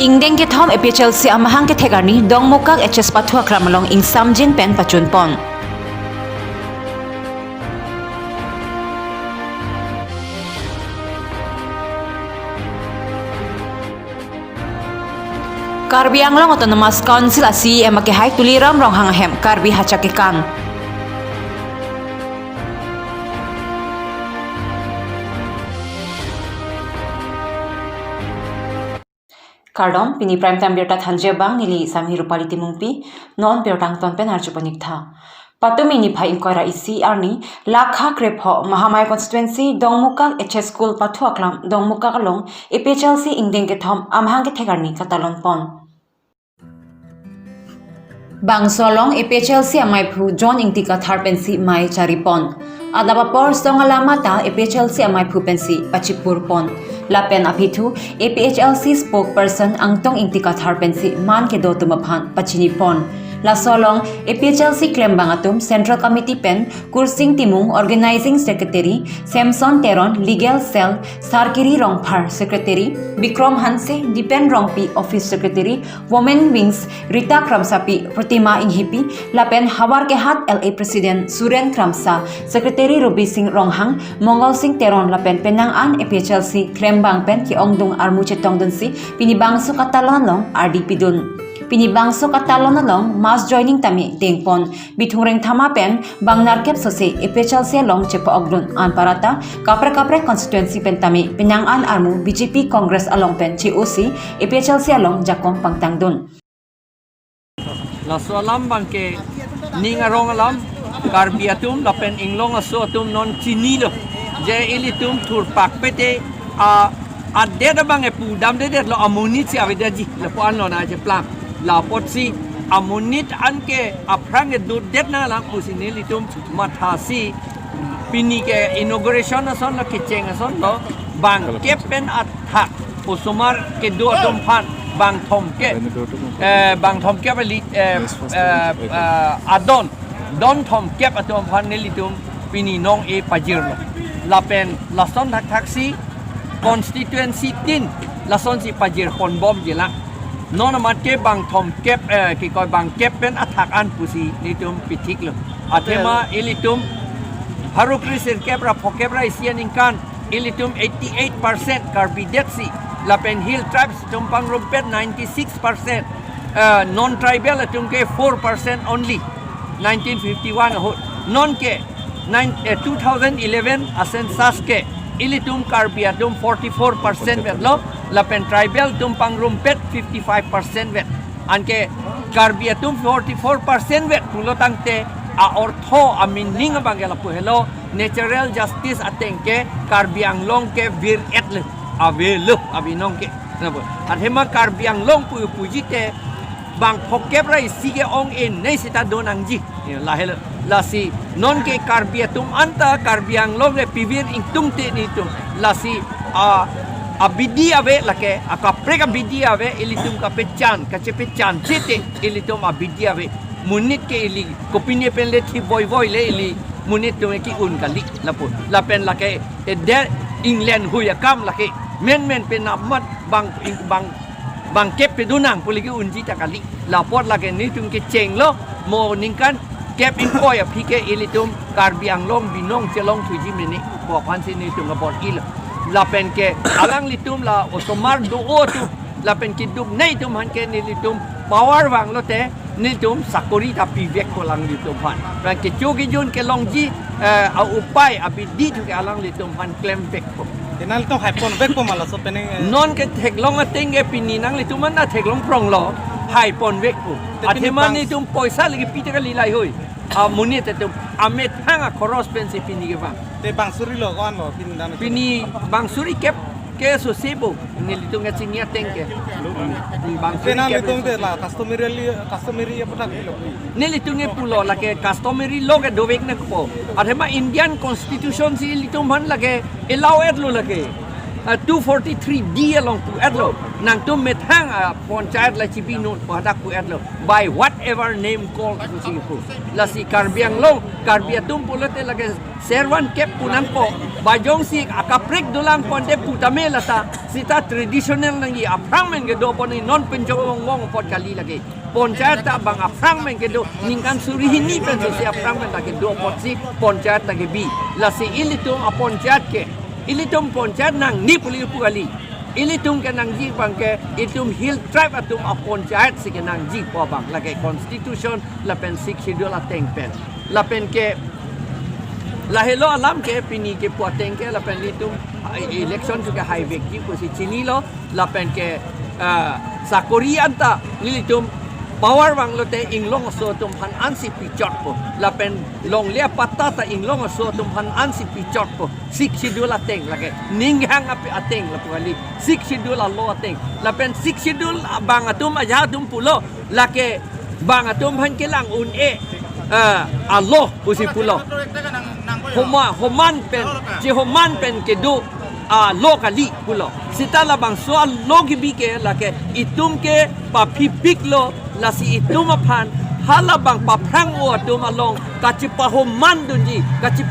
Ingdeng ke thom APHLC amahang ke thegarni Dongmukak HS Pathua kramalong ing samjin pen pachun pon. Karbi Anglong Autonomous Council CEM ke hai Tuliram Ronghang hem Karbi Hachake kan. Kardom pini prime time berta thanje bang nili sami rupali timungpi non bertang ton pen arjupanik tha. Patumi ni phai inquiry isi arni lakha krepho Mahamaya constituency Dongmukak HS school Pathuaklam Dongmukak along APHLC ingdeng ke thom amhang ke thegarni katalon pon. Bangsolong APHLC amai phu John ingtika tharpensi mai charipon. Adaba por songalamata APHLC amai phu pensi pachipur pon. Lapen apithu APHLC spokesperson angtong ingtika tharpensi man ke do tumaphan pachini pon. La solong APHLC Klembangatum Central Committee pen Kursing Timung Organizing Secretary Samson Teron Legal Cell Sarkiri Rongphar Secretary Bikram Hanse Dipen Rongpi Office Secretary Women Wings Rita Kramsapi Pratima Inghipi Lapen Hawar Kehat LA President Suren Kramsa Secretary Ruby Singh Ronghang Mongol Singh Teron Lapen Penang An APHLC Klembang pen Ki Ongdung Armu Chetong Dunsi Pinibangsu Katalon Long RDP Dun Pinibangso katalon along mass joining tami dengpon bithungreng thama pen bangnar kep sose APHLC long chepo oglun an parata kapre kapre constituency pen tami pinang an armu BJP Congress along pen COC APHLC along jakom pangtang dun la soalam bangke ningarong alam karbiatum lapen inglong aso atum non chini lo je ilitum thur pak pete a adde da bang e pudam de de lo amunit si aveda ji lo po an lo na je plang la potsi amunit anke aprang e dud det na lang pusini litum mathasi pini ke inauguration ason lo kicheng ason lo bang kepen athak usumar ke do atum phan bang thom ke bang thom ke li adon don thom ke atum phan ne litum pini nong e pajir lo lapen lason thak thaksi constituency tin lason si pajir pon bom jela non amat ke bang thom kep ki koi bang kep pen athak an pusi nitum pitik lo athema ilitum harukri sir kep ra phokep ra isian ingkan ilitum 88% karbi detsi lapen hill tribes tum pang rumpet 96% non tribal tum ke 4% only 1951 ho non ke 2011 asen sas ke ilitum karbi atum 44% vet lo lapen tribal tum pangrumpet 55% vet anke karbi atum 44% vet pulotang te a ortho a meaning bangela puhelo natural justice atengke karbi anglong ke vir etle avelo avinong ke nabo athema karbi anglong pu pujite bang phokep ra isige ong en nei sita donang ji la hel lasi non ke karbi atum anta karbi anglong le pivir ingtung te ni tum lasi a abidi ave lake akapreka bidi ave ilitum ka pechan ka chepechan chete ilitum abidi ave munit ke ili kopine pen le thi boy boy le ili munit tume ki un ka lik lapu lapen lake de England huya kam lake men men pen amat bang bang bang kep pedunang puligi unji takali lapot lake ni tum ke cheng lo mo ningkan kep in koy a pike ilitum karbi anglong binong chelong thuji mini bo phan si ni tum ka bot il lapen ke alang litum la osomar do o tu lapen ki duk nei tum han ke ni litum power wang lo te ni tum sakori ta pivek ko lang litum han ran ke chugi jun ke longji a upai abi di tu ke alang litum han claim bek ko tenal to haipon bek ko mala so pene non ke theklong ateng ke pininang litum na theklong prong lo haipon bek ko athema ni tum poisa lagi pite ka lilai hoi a muni te tum ame thanga khoros pen se pini ke ba te bangsuri lo kon lo pin dan pini bangsuri kep ke so sebo ni litung chinia tengke bangsuri tenal litung te la customary customary apta lo ni litung e pulo la ke customary lo ke dovek ne ko athema Indian constitution si litung han lage allow et lo lage 243 D along pu adlo nang tum methang panchayat la chibi no padak pu adlo by whatever name called pu si pu la si Karbiang long Karbia tum pulote lage serwan kep punang po bajong si akaprek dulang ponde putame lata sita traditional nangi aprang men ge do poni non penjong wong wong pot kali lage panchayat ta bang aprang men ge do ningkan suri hini pen si aprang men lage do pot si panchayat lage bi la si ilitum a panchayat ke ilitum panchayat nang ni puli pukali ilitum ke nang ji bang ke itum hill tribe atum a panchayat si ke nang ji po bang lage constitution la pen six schedule ateng pen la pen ke lahelo alam ke pini ke puateng ke la pen litum election ke highway ki ko si chini lo la pen ke sakori anta lilitum power wang lote inglong so tum han ansi pichot po la pen long lia patta ta inglong so tum han ansi pichot po six schedule ateng lage ninghang api ateng la pukali six schedule lo ateng la pen six schedule bang atum aja tum pulo lake bang atum han kelang un e alo pusi pulo homa homan pen ji homan pen ke do a lokali pulo sita la bang so logi bi ke la ke itum ke pa phi pik lo la si itum aphan hala bang pa phrang o atum along ka chi pa homan dun ji ka chi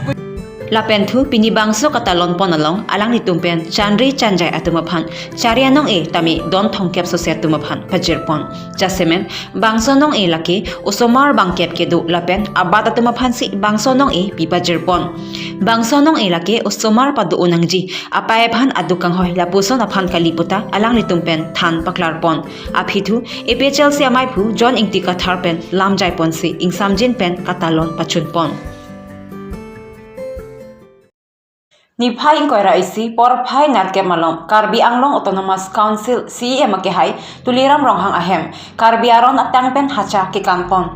La pen thu pini bangso katalon ponalong alang ni tumpen chanri chanjai atumaphan charianong e tami don thongkep so se tumaphan phajirpon chasemen bangso nong e laki usomar bangkep ke du lapen abat atumaphan si bangso nong e pipajirpon bangso nong e laki usomar padu unangji apae phan adukang hoi lapuson aphan kaliputa alang ni tumpen than paklarpon aphithu epechel se amai phu John ingti kathar pen lamjai pon si ingsamjin pen katalon pachunpon Niphai ingkoi raisi por phai narke malom Karbi Anglong Autonomous Council CEM ke hai tuliram ronghang ahem Karbi aron atang pen hacha ke kangpon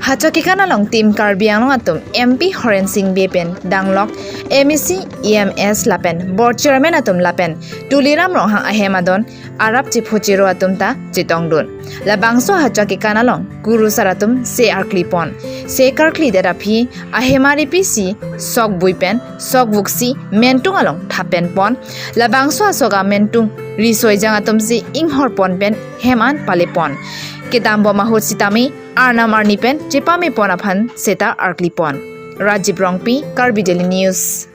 Hacha kikanalong team Karbi Anglong atum MP Horen Singh Bepen Danglok MEC EMS Lapen Board Chairman atum Lapen Tuliram Ronghang ahem adon Arab Chiphochiro atum ta Chitongdun Labangso hacha kikanalong Guru Saratum Se Arklipon Se Karkli derapi ahemari PC Sok Buipen Sok Vuksi Mentung along Thapen pon Labangso asoga Mentung Risoijang atum si Inghor pon pen Heman Palepon Ketambo mahut sitami Arnam Arnipen Chepame Ponaphan Seta Arklipon Rajib Rongpi Karbi Daily News.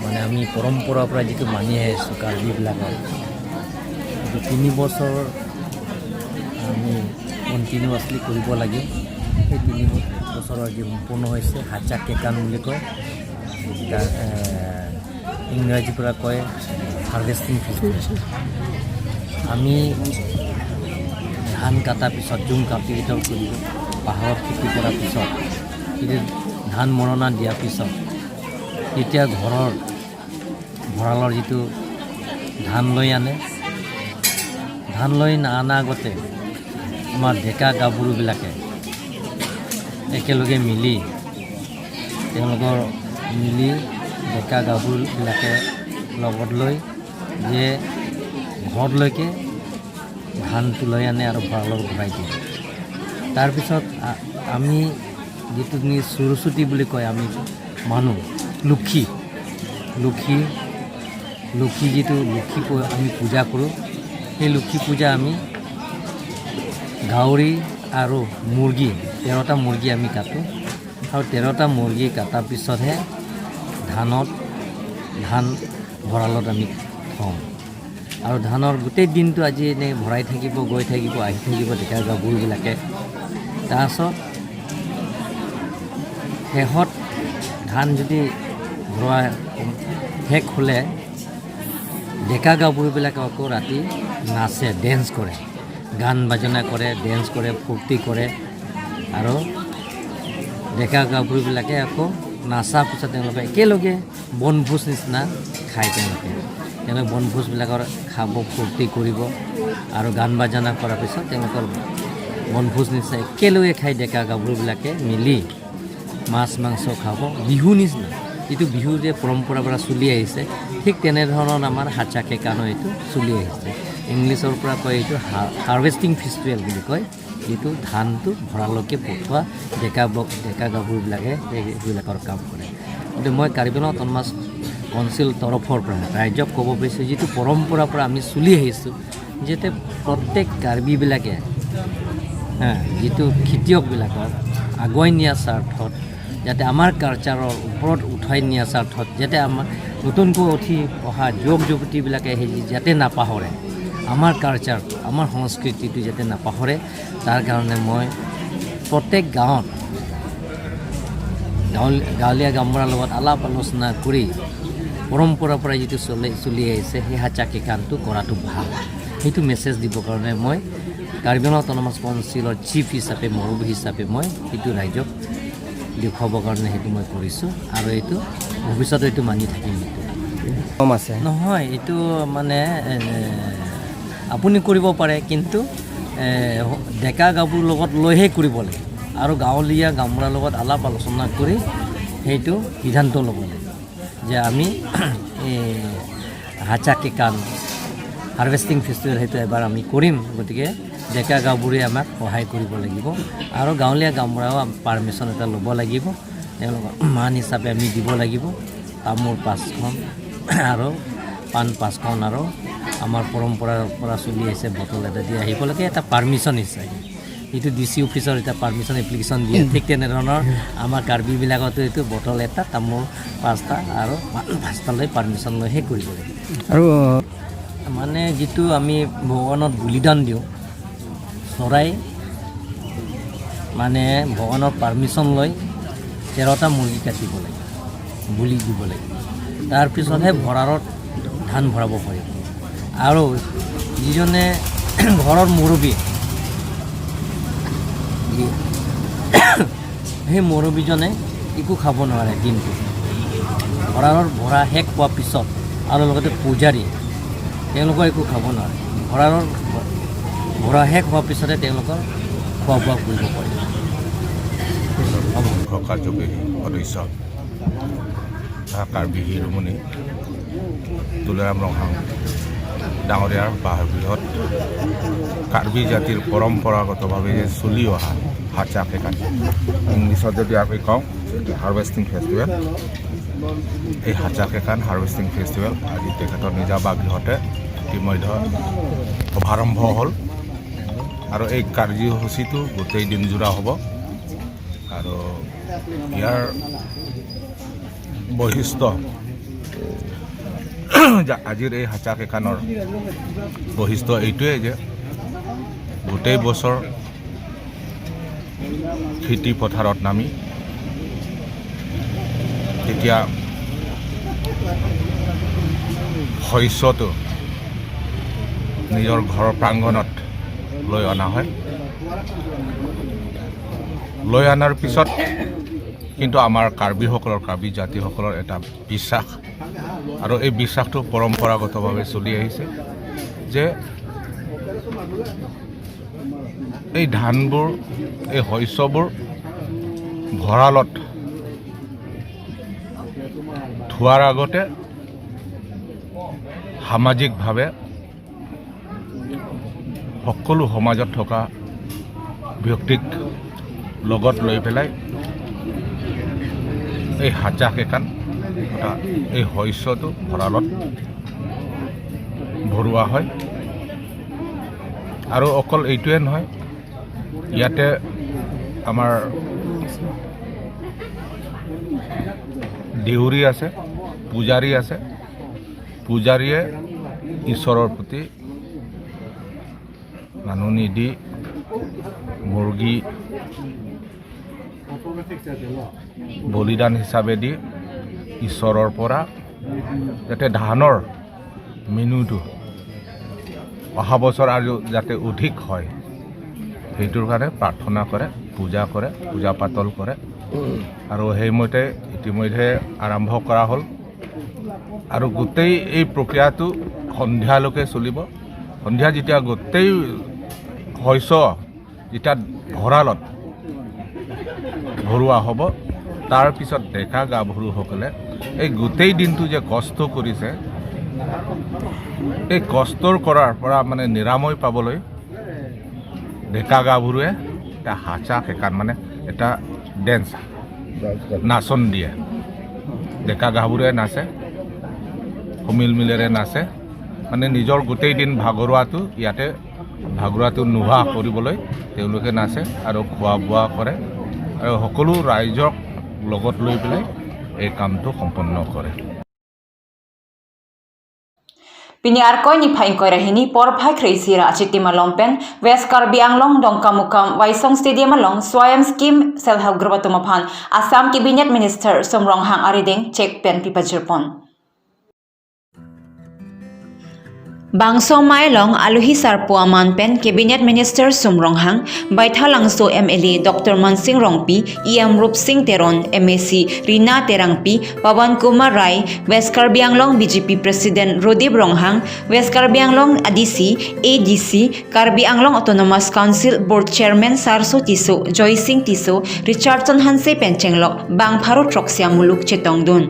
মানে আমি পৰম্পৰাৰ পৰা যিটো মানি আহিছোঁ কাৰ্বিবিলাকৰ, এইটো 3 বছৰ আমি continuously কৰিব লাগে। সেই 3 বছৰৰ যি সম্পূৰ্ণ হৈছে হাচা কেকান বুলি কয়, তাৰ ইংৰাজীৰ পৰা কয় হাৰ্ভেষ্টিং ফেষ্টিভেল। আমি ধান কটাৰ পিছত জুম কাল্টিভেটৰ কৰিব, পাহাৰত খেতি কৰাৰ পিছত, যেতিয়া ধান মৰণা দিয়াৰ পিছত তেতিয়া ঘৰৰ ভঁৰালৰ যিটো ধান লৈ আনে, ধান লৈ অনা আগতে আমাৰ ডেকা গাভৰুবিলাকে একেলগে মিলি তেওঁলোকৰ মিলি ডেকা গাভৰুবিলাকে লগত লৈ যে ঘৰলৈকে ধানটো লৈ আনে আৰু ভঁৰালত ভৰাই দিয়ে। তাৰপিছত আমি যিটো নেকি সৰস্বতী বুলি কয়, আমি মানুহ লক্ষী, লক্ষী, লক্ষী যিটো লক্ষী আমি পূজা কৰোঁ, সেই লক্ষী পূজা আমি গাহৰি আৰু মুৰ্গী 13টা মুৰ্গী আমি কাটোঁ আৰু 13টা মুৰ্গী কটাৰ পিছতহে ধান ভঁৰালত আমি থওঁ। আৰু ধানৰ গোটেই দিনটো আজি এনেই ভৰাই থাকিব, গৈ থাকিব, আহি থাকিব ডেকা গাভৰুবিলাকে। তাৰপাছত শেষত ধান যদি ভৰোৱা শেষ হ'লে ডেকা গাভৰুবিলাকে আকৌ ৰাতি নাচে, ডেন্স কৰে, গান বাজনা কৰে, ডেন্স কৰে, ফূৰ্তি কৰে। আৰু ডেকা গাভৰুবিলাকে আকৌ নাচাৰ পিছত তেওঁলোকে একেলগে বনভোজ নিচিনা খায়। তেওঁলোকে বনভোজবিলাকৰ খাব, ফূৰ্তি কৰিব আৰু গান বাজনা কৰাৰ পিছত তেওঁলোকৰ বনভোজ নিচিনা একেলগে খাই ডেকা গাভৰুবিলাকে মিলি মাছ মাংস খাব, বিহু নিচিনা। যিটো বিহু যে পৰম্পৰাৰ পৰা চলি আহিছে, ঠিক তেনেধৰণৰ আমাৰ হাচা কেকানো এইটো চলি আহিছে। ইংলিছৰ পৰা কয় এইটো হাৰ্ভেষ্টিং ফেষ্টিভেল বুলি কয়। যিটো ধানটো ভঁৰাললৈকে পঠোৱা ডেকা ডেকা গাভৰুবিলাকে সেইবিলাকৰ কাম কৰে। গতিকে মই কাৰ্বি আংলং অট'নমাছ কাউন্সিল তৰফৰ পৰা ৰাইজক ক'ব বিচাৰিছোঁ, যিটো পৰম্পৰাৰ পৰা আমি চলি আহিছোঁ, যাতে প্ৰত্যেক কাৰ্বিবিলাকে যিটো খেতিয়কবিলাকক আগুৱাই নিয়া স্বাৰ্থত, যাতে আমাৰ কালচাৰৰ ওপৰত উঠাই নিয়া স্বাৰ্থত, যাতে আমাৰ নতুনকৈ উঠি অহা যুৱক যুৱতীবিলাকে সেই যাতে নাপাহৰে, আমাৰ কালচাৰটো, আমাৰ সংস্কৃতিটো যাতে নাপাহৰে, তাৰ কাৰণে মই প্ৰত্যেক গাঁৱত গাঁৱলীয়া গাঁওবুঢ়াৰ লগত আলাপ আলোচনা কৰি পৰম্পৰাৰ পৰা যিটো চলি আহিছে, সেই হাচাকে কামটো কৰাটো ভাল, সেইটো মেছেজ দিবৰ কাৰণে মই কাৰ্বি আংলং অট'নমাছ কাউন্সিলৰ চিফ হিচাপে, মুৰব্বী হিচাপে মই সেইটো ৰাইজক দেখুৱাবৰ কাৰণে সেইটো মই কৰিছোঁ আৰু এইটো ভৱিষ্যতে এইটো মানি থাকিম এইটো। কম আছে। নহয়, এইটো মানে আপুনি কৰিব পাৰে, কিন্তু ডেকা গাভৰুৰ লগত লৈহে কৰিব লাগে আৰু গাঁৱলীয়া গাঁওবুঢ়াৰ লগত আলাপ আলোচনা কৰি সেইটো সিদ্ধান্ত ল'ব লাগে যে আমি হাচাকে কাম হাৰ্ভেষ্টিং ফেষ্টিভেল সেইটো এবাৰ আমি কৰিম। গতিকে ডেকা গাভৰুৱে আমাক সহায় কৰিব লাগিব আৰু গাঁৱলীয়া গাঁওবুঢ়াও পাৰ্মিশ্যন এটা ল'ব লাগিব। তেওঁলোকৰ মান হিচাপে আমি দিব লাগিব তামোল 5খন আৰু পাণ 5খন আৰু আমাৰ পৰম্পৰাৰ পৰা চলি আহিছে বটল এটা দি আহিব লাগে, এটা পাৰ্মিশ্যন হিচাপে। এইটো ডি চি অফিচৰ এটা পাৰ্মিশ্যন এপ্লিকেশ্যন দিয়ে, ঠিক তেনেধৰণৰ আমাৰ কাৰ্বিবিলাকতো এইটো বটল এটা, তামোল 5টা আৰু পাণ 5টা লৈ পাৰ্মিশ্যন লৈহে কৰিব লাগিব। আৰু মানে যিটো আমি ভগৱানত বলিদান দিওঁ চৰাই, মানে ভগৱানৰ পাৰ্মিশ্যন লৈ 13টা মুৰ্গী কাটিব লাগে, বলি দিব লাগিব, তাৰপিছতহে ভঁৰালত ধান ভৰাব পাৰিব। আৰু যিজনে ঘৰৰ মুৰব্বী, সেই মুৰব্বীজনে একো খাব নোৱাৰে দিনটো, ভঁৰালত ভৰা শেষ হোৱাৰ পিছত। আৰু লগতে পূজাৰী, তেওঁলোকৰ একো খাব নোৱাৰে, ভঁৰালৰ ভৰা শেষ হোৱাৰ পিছতে তেওঁলোকৰ খোৱা বোৱা কৰিব পাৰিব। হ'ব। মুখ্য কাৰ্যবাহী সদস্য তথা কাৰ্বি শিৰোমণি তুলিৰাম ৰংহাং ডাঙৰীয়াৰ বাসগৃহত কাৰ্বি জাতিৰ পৰম্পৰাগতভাৱে যে চলি অহা হাচা কেকান, ইংলিছত যদি আমি কওঁ এইটো হাৰ্ভেষ্টিং ফেষ্টিভেল, এই হাচা কেকান হাৰ্ভেষ্টিং ফেষ্টিভেল আজি তেখেতৰ নিজা বাসগৃহতে ইতিমধ্যে শুভাৰম্ভ হ'ল আৰু এই কাৰ্যসূচীটো গোটেই দিনজোৰা হ'ব। আৰু ইয়াৰ বৈশিষ্ট্য, আজিৰ এই হাচা কেকানৰ বৈশিষ্ট্য এইটোৱে যে গোটেই বছৰ খেতি পথাৰত নামি তেতিয়া শস্যটো নিজৰ ঘৰৰ প্ৰাংগণত লৈ অনা হয়। লৈ অনাৰ পিছত কিন্তু আমাৰ কাৰ্বিসকলৰ, কাৰ্বি জাতিসকলৰ এটা বিশ্বাস আৰু এই বিশ্বাসটো পৰম্পৰাগতভাৱে চলি আহিছে যে এই ধানবোৰ, এই শস্যবোৰ ভঁৰালত থোৱাৰ আগতে সামাজিকভাৱে সকলো সমাজত থকা ব্যক্তিক লগত লৈ পেলাই এই হাচা কেকান, এই শস্যটো ভঁৰালত ভৰোৱা হয়। আৰু অকল এইটোৱে নহয়, ইয়াতে আমাৰ দেউৰী আছে, পূজাৰী আছে। পূজাৰীয়ে ঈশ্বৰৰ প্ৰতি মাননি দি মুৰ্গী বলিদান হিচাপে দি ঈশ্বৰৰ পৰা যাতে ধানৰ মেনুটো অহা বছৰ আৰু যাতে অধিক হয়, সেইটোৰ কাৰণে প্ৰাৰ্থনা কৰে, পূজা কৰে, পূজা পাতল কৰে। আৰু সেইমতে ইতিমধ্যে আৰম্ভ কৰা হ'ল আৰু গোটেই এই প্ৰক্ৰিয়াটো সন্ধিয়ালৈকে চলিব। সন্ধিয়া যেতিয়া গোটেই শস্য যেতিয়া ভঁৰালত ভৰোৱা হ'ব, তাৰপিছত ডেকা গাভৰুসকলে এই গোটেই দিনটো যে কষ্ট কৰিছে, এই কষ্টৰ কৰাৰ পৰা মানে নিৰাময় পাবলৈ ডেকা গাভৰুৱে এটা হাচা কেকান মানে এটা ডেন্স নাচন দিয়ে। ডেকা গাভৰুৱে নাচে, সমিল মিলেৰে নাচে, মানে নিজৰ গোটেই দিন ভাগৰুৱাটো ইয়াতে ভাগৰুৱাটো নোহোৱা কৰিবলৈ তেওঁলোকে নাচে আৰু খোৱা বোৱা কৰে আৰু সকলো ৰাইজক লগত লৈ পেলাই এই কামটো সম্পন্ন কৰে। Pini arkoi ni phaing koi rahini por phai khreisi ra achitima lompen West Karbi Anglong Dongkamukam Waisong Stadium along Swayam Scheme Self Help Group tumaphan Assam Cabinet Minister Sum Ronghang Arideng check pen pipajirpon. Bangso Mailong Aluhi Sarpuaman pen Cabinet Minister Sum Ronghang Baithalangso MLA Dr. Mansing Rongpi EM Rup Singh Teron MAC Rina Terangpi Pawan Kumar Rai West Karbi Anglong BJP President Rodip Ronghang West Karbi Anglong ADC ADC Karbi Anglong Autonomous Council Board Chairman Sarso Tiso Joy Singh Tiso Richardson Hanse Penchenglok Bang Pharo Troksia Muluk Chetongdun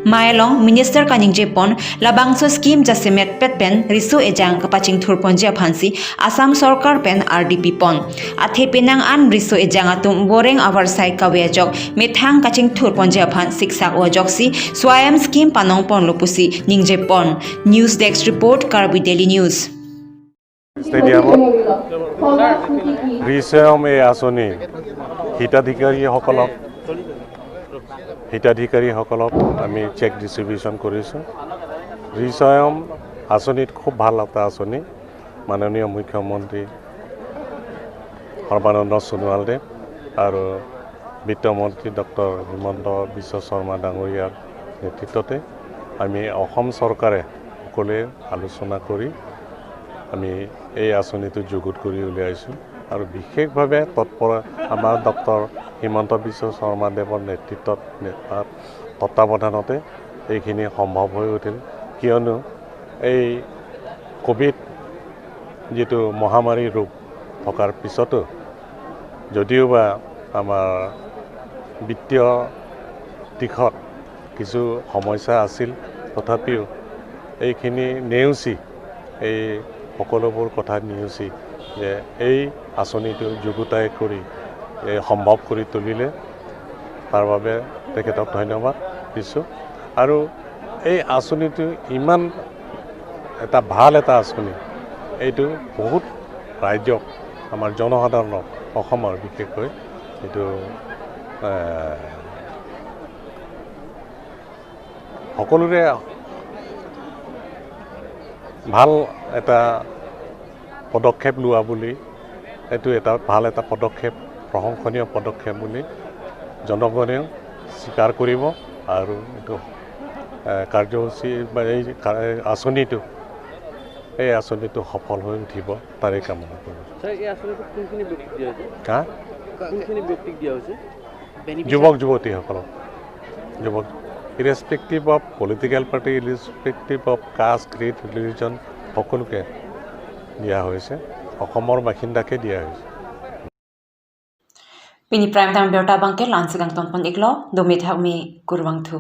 Mailong Minister Kaning Jepon Labangso Scheme Jasemet Pet pen Risu Ejang Kapaching Thurponja Phansi Assam Sarkar pen RDP pon Athe Penang an Risu Ejang atum Boreng Avar Sai Kawejok Methang Kaching Thurponja Phan Siksak Ojoksi Swayam Scheme Panong Pon Lopusi Ningje Pon News Desk Report Karbi Daily News। ষ্টেডিয়ামত ৰিচয়ম এই আঁচনি হিতাধিকাৰীসকলক আমি check distribution কৰিছোঁ। ৰিচয়ম আঁচনিত খুব ভাল এটা আঁচনি। মাননীয় মুখ্যমন্ত্ৰী সৰ্বানন্দ সোণোৱালদেৱ আৰু বিত্তমন্ত্ৰী ডক্টৰ হিমন্ত বিশ্ব শৰ্মা ডাঙৰীয়াৰ নেতৃত্বতে আমি অসম চৰকাৰে সকলোৱে আলোচনা কৰি আমি এই আঁচনিটো যুগুত কৰি উলিয়াইছোঁ। আৰু বিশেষভাৱে তৎপৰ আমাৰ ডক্টৰ হিমন্ত বিশ্ব শৰ্মাদেৱৰ নেতৃত্বত তত্বাৱধানতে এইখিনি সম্ভৱ হৈ উঠিল। কিয়নো এই ক'ভিড যিটো মহামাৰী ৰূপ থকাৰ পিছতো যদিওবা আমাৰ বিত্তীয় দিশত কিছু সমস্যা আছিল, তথাপিও এইখিনি নেওচি এই সকলোবোৰ কথা নেওচি যে এই আঁচনিটো যুগুতাই কৰি এই সম্ভৱ কৰি তুলিলে, তাৰ বাবে তেখেতক ধন্যবাদ দিছোঁ। আৰু এই আঁচনিটো ইমান এটা ভাল এটা আঁচনি, এইটো বহুত ৰাইজক আমাৰ জনসাধাৰণক অসমৰ বিশেষকৈ এইটো সকলোৰে ভাল এটা পদক্ষেপ লোৱা বুলি, এইটো এটা ভাল এটা পদক্ষেপ, প্ৰশংসনীয় পদক্ষেপ বুলি জনগণেও স্বীকাৰ কৰিব। আৰু এইটো কাৰ্যসূচী বা এই আঁচনিটো সফল হৈ উঠিব, তাৰে কামনা কৰোঁ। যুৱক যুৱতীসকলক, যুৱক irrespective of political party, irrespective of caste, creed, religion, সকলোকে দিয়া হৈছে, অসমৰ বাসিন্দাকে দিয়া হৈছে। Pini prime time berta bangke lansigang tonpon iklo domit hakmi kurwangthu।